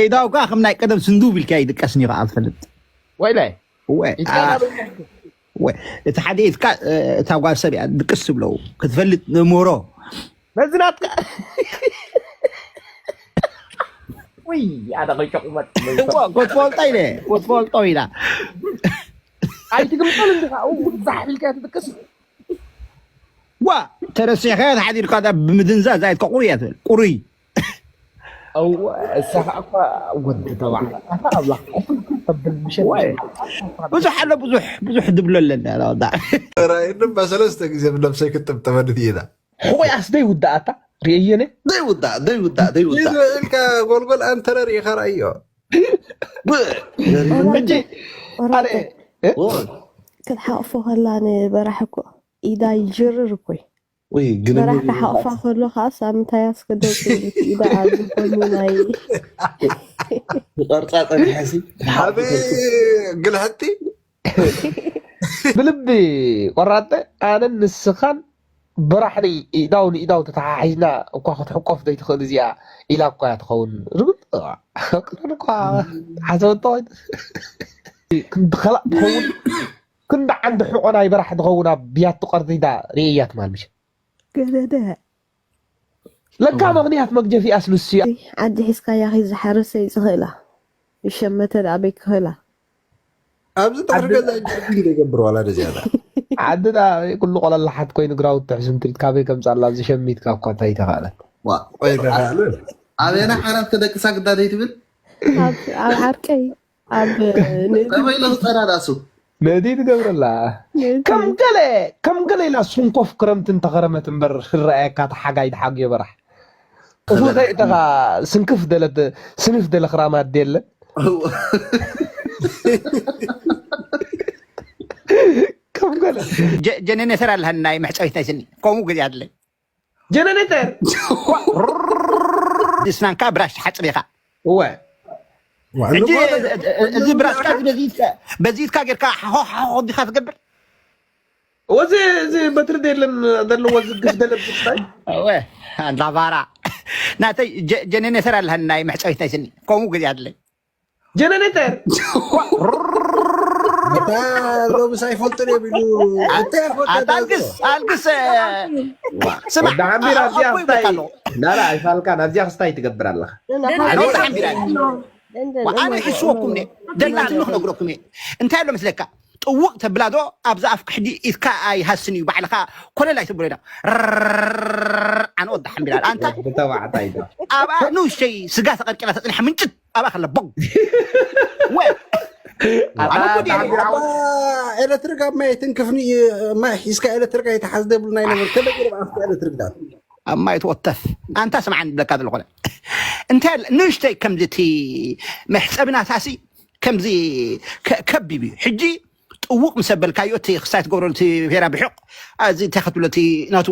ኢዳው ከዓ ከም ናይ ቀደም ስንዱብ ኢልካ ይድቀስኒ ከዓ ትፈልጥ። ወይለ ወ- ኢድካ አ- ናብ ወ- እቲ ሓደ ኢድካ እ፣ እታ ጓል ሰብ እያ ድቅስ ትብለው ክትፈልጥ ንምህሮ ነዚ ናትካ ወይ ኣነ ከይጨቁመት እዎ፣ ክትፈልጦ ኢለ ክትፈልጦ ኢላ ኣይትግምጠል እንዲኻ ዛሕ ኢልካ ትድቅስ ዋ ተረሲኸ ተሓዲርካ እዛ ብምድንዛዝ ኣይትካ ቁሩይ እያ ትብል ቁሩይ እወ እሳ ከዓ እኳ ወዲ ተባዕታይ ኣታ ኣምላኽ ተብል ምሸት ወይ ብዙሕ ኣሎ ብዙሕ ብዙሕ ድብሎ ኣለና ናወዳ ራይንም በሰለስተ ጊዜ ብነብሰይ ክትጥብጥበኒ ትይና ሕቆይ ኣስደይ ውዳኣታ ርእየነ ደይውዳእ ደይውዳእ ደይውዳእ ኢልካ ጎልጎል ኣንተረ ርኢኻ ራእዮ ሕጂ ኣነ ክትሓቕፎ ከላ ንበራሕ እኮ ኢዳ ይጅርር እኮ እዩ። ወይ ግን በራሕ ክሓቕፋ ከሎ ከዓ ሳምንታይ ኣስገደው ኢዳ ኣብዚ ኮይኑ ናይ ብቐርፃ ፀኒሐሲ ኣበይ ግልሕቲ ብልቢ ቆራጠ ኣነን ንስኻን በራሕኒ ኢዳው ንኢዳው ተተሓሒዝና እኳ ክትሕቆፍ ዘይትኽእል እዚኣ ኢላ እኳ እያ ትኸውን ርግጥ እዋ። ክዳን እኳ ሓሰበቶ ክንዲ ከላእ ትኸውን ክንዲ ዓንዲ ሕቆ ናይ በራሕ ትኸውን ኣብ ብያቱ ቀርዲዳ ርእያ ትማል ምሽ ገደደ ለካ ምኽንያት መግጀፊኣስ ንሱ እያ ዓዲ ሒዝካያ ከይዝሓረሰ ይፅኽእላ ይሸመተ ደኣ በይ ክኽእላ ኣብዚ ድሕሪ ገዛ ጃርዲን ዘይገብር ዋላ ደዚያዳ ዓዲ ዳ ኩሉ ቆለላ ሓት ኮይኑ ግራውት ትሕዝም ትሪት ካበይ ከምፃላ ኣብዚ ሸሚትካ እኳ እንታይ ተኻእለት ቆይ ተኻእለ ኣበየና ሓራት ተደቅሳ ግዳደይ ትብል ኣብ ኣብ ዓርከይ ኣብ ን- ተበይሎ ዝጠራዳሱ ነዲ ትገብረላ ን- ከም ገለ ከም ገለ ኢላ ስንኮፍ ክረምቲ እንተኸረመት እምበር ክረኣየካ ተሓጋይ ተሓግዮ በራሕ እኹ ከይእተኻ ስንክፍ ደለ ስንፍ ደለ ክራማ ኣደ የለ ከም ገለ ጀ- ጀነሬተር ኣለሃኒ ናይ መሕፀቢት ናይ ስኒ ከምኡ ግዜ ኣድለይ ጀነሬተር ድስናንካ ብራሽ ትሓፅብ ኢኻ እወ ሕጂ እዚ ብራሽካ እዚ በዚትካ- በዚትካ ጌርካ ሓሆ ሓሆ ዲኻ ትገብር ወዚ እዚ በትሪ ደለን ዘለዎ ዝግፍ ደለብስታይ እወ ኣንዳ ባራ ናተይ ጀ- ጀነሬተር ኣለሃኒ ናይ መሕፀቢት ናይ ስኒ ከምኡ ግዜ ኣድለይ ጀነሬተር እታ ሎምስ ኣይፈልጡን እዮም ኢሉ እንታይ ኣታ ኣልግስ ኣልግስ ስማ ወዲ ሓምቢራ እዚኣ ኣቦይ ክስታይ ይብለካ ኣሎ ላላ ኣይፋልካን ኣብዚኣ ክስታይ ትገብር ኣለኻ ኣነ ሓምቢራ ኣነ ይሕስወኩም ነ ደላትኒ ክነግረኩም እየ ደላትኒ ክነግረኩም እየ እንታይ ኣሎ መስለካ ጥውቕ ተብላ ዶ ኣብዛ ኣፍ ክሕዲ ኢትካ ኣይሃስን እዩ ባዕልኻ ኮለል ኣይትብሎ ኢና ኣነ ወዲ ሓምቢራ ኣንታ ብተባዕታይ ዶ ኣብኣ ንእሽተይ ስጋ ተቐርቂራ ተፅንሐ ምንጭት ኣብኣ ከለ ቦግ ወ ኣነ እኮ ድየ ኤሌክትሪክ ኣብ ማይ ትንክፍኒ እዩ ማይ ሒዝካ ኤሌክትሪክ ኣይተሓዝ ደብሉ ናይ ነበር ከመይ ገይሮም ኣብቲ ኤሌክትሪክ ዳ ኣብ ማይ ትወተፍ ኣንታ ስምዓኒ ብለካ ዘለኮነ እንታይ ኣለ ንእሽተይ ከምዚ እቲ መሕፀብናታሲ ከምዚ ከ- ከቢብ እዩ ሕጂ ጥውቕ ምስ ኣበልካዮ እቲ ክሳይ ትገብረሉ እቲ ፌራ ብሕቕ እዚ እንታይ ክትብሎ እቲ ናቱ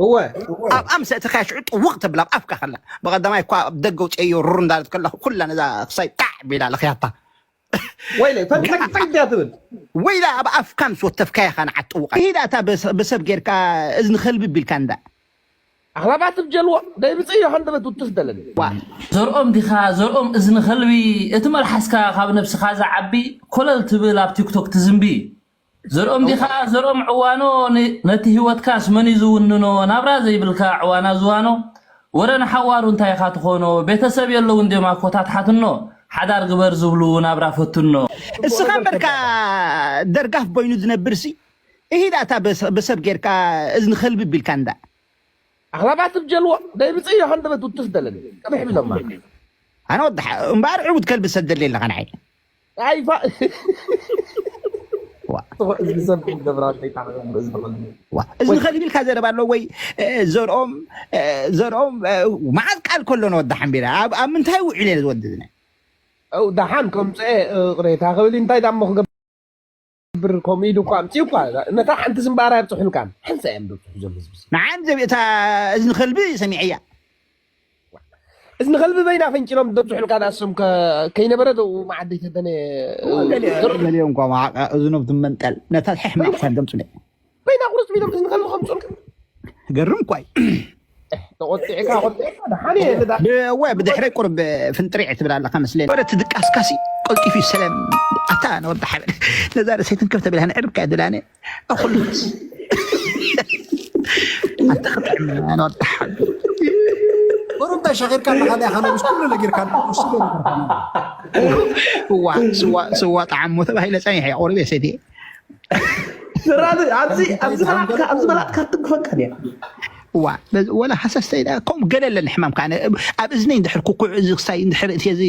እወ ኣብኣ ምስ ኣእተኻያ ሽዑ ጥውቕ ተብል ኣብ ኣፍካ ከላ ብቐዳማይ እኳ ኣብ ደገ ውፅአዮ ሩር እንዳለት ከላ ኩላ ነዛ ክሳይ ጣዕ ቢላ ለኽያታ ወይለ ፈንጠቅጠቅ ድያ ትብል ወይላ ኣብ ኣፍካ ምስ ወተፍካያ ኸ ንዓት ጥውቓ ኢዳ እታ በሰ- በሰብ ጌርካ እዝኒ ከልቢ ቢልካ እንዳ ኣኽላባት ትብጀልዎ ደይብፅዮ ሃንደበት ውትፍ ደለኒ ዘርኦም ዲኻ ዘርኦም እዝኒ ከልቢ እቲ መልሓስካ ካብ ነብስኻ ዝዓቢ ኮለል ትብል ኣብ ቲክቶክ ትዝንቢ ዘርኦም ዲኻ ዘርኦም ዕዋኖ ን- ነቲ ህይወትካስ መን እዩ ዝውንኖ ናብራ ዘይብልካ ዕዋና ዝዋኖ ወረ ንሓዋሩ እንታይ ኢኻ ትኾኖ ቤተሰብ የለውን ድዮም ኣኮታት ሓትኖ ሓዳር ግበር ዝብሉ ናብራ ፈትኖ እስኻ እምበርካ ደርጋፍ በይኑ ዝነብር ሲ እሂዳ እታ በሰ- በሰብ ጌርካ እዝኒ ከልቢ ቢልካ እንዳ ኣኽላባት ትብጀልዎ ደይብፅዮ ሃንደበት ውትፍ ደለኒ ቅብሕ ብለማ ኣነ ወድሓ እምበኣር ዕቡድ ከልቢ ሰብ ደልየ ኣለኻ ንዓይ ኣይፋ ዋ። እዚ ሰብ ገብራ እንታይ ታረም እዚ ተቐልሚ ዋ፣ እዚ ንኸልቢ ኢልካ ዘረባ ኣሎ ወይ እ፣ ዘርኦም እ፣ ዘርኦም እ፣ መዓት ቃል ከሎ ንወዲ ሓምቢራ ኣብ ኣብ ምንታይ ውዒል እየ ዝወዲ ዝነ ደሓን ከምፅአ ቅሬታ ክብል እንታይ ዳሞ ክገብር ከምኡ ኢሉ እኳ ኣምፅኡ እኳ ነታ ሓንቲ ስምባራ የብፅሑልካን ሓንሳ እዮም ደብፅሑ ዘሎ ህዝቢ ንዓም ዘብእታ እዝኒ ከልቢ ሰሚዐያ እዚ ንኸልቢ በይና ፈንጭሎም ደብፅሑልካ ንኣሶም ከይነበረ ደው መዓደይ ተደነ ገሊኦም እኳ መዓቃ እዝኖም ትመንጠል ነታ ሕሕ ማቕፋን ደምፅነ በይና ቁርፅ ሚሎም እዚ ንኸልቢ ከምፅኡልካ ገርም እኳ እዩ ተቆጢዕካ ቆጢዕካ ደሓን እየ ንዳ እወ ብድሕረይ ቁርብ ፍንጥሪዕ ትብል ኣለካ መስለኒ። ወረ እቲ ድቃስካሲ ቀልጢፉ እዩ ሰለም። ኣታ ነወዲ ሓበል ነዛ ርእሰይ ትንከፍ ተብላ ንዕርብካ እየ ድላነ። ኣኹልስ ኣንተ ክጥዕም ነወዲ ሓበል ቁሩብ እንታይ ሸኺርካ ኣለካ ዲኻ? ነብስ ኩሉ ነጊርካ ኣለካ። እሱ እዋ ስዋ ስዋ ጣዕሞ ተባሂለ ጸኒሐ ቁርብ እየ ሰትየ። ስራን ኣብዚ ኣብዚ መላጥካ ኣብዚ መላጥካ ትግፈካ ድያ? እዋ በዚ ወላ ሃሰስተይ ዳ ከም ገለ ኣለኒ ሕማም ካነ ኣብ እዝነይ እንድሕር ኩኩዕ እዚ ክሳይ እንድሕር እቲ እዚ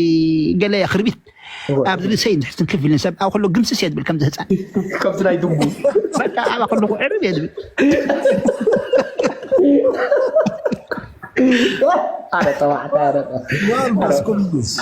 ገለ ክርቢት ኣብ ርእሰይ እንድሕር ትንክፍ ኢልን ሰብ ኣብ ከሎ ግምስስ እየ ዝብል ከምዚ ህፃን ከምዚ ናይ ድንጉ በቃ ኣብ ከለኹ ዕርብ እየ ዝብል። ኣረ ጠዋዕታ ኣረ ጠዋዕታ። መንፈስ ቅዱስ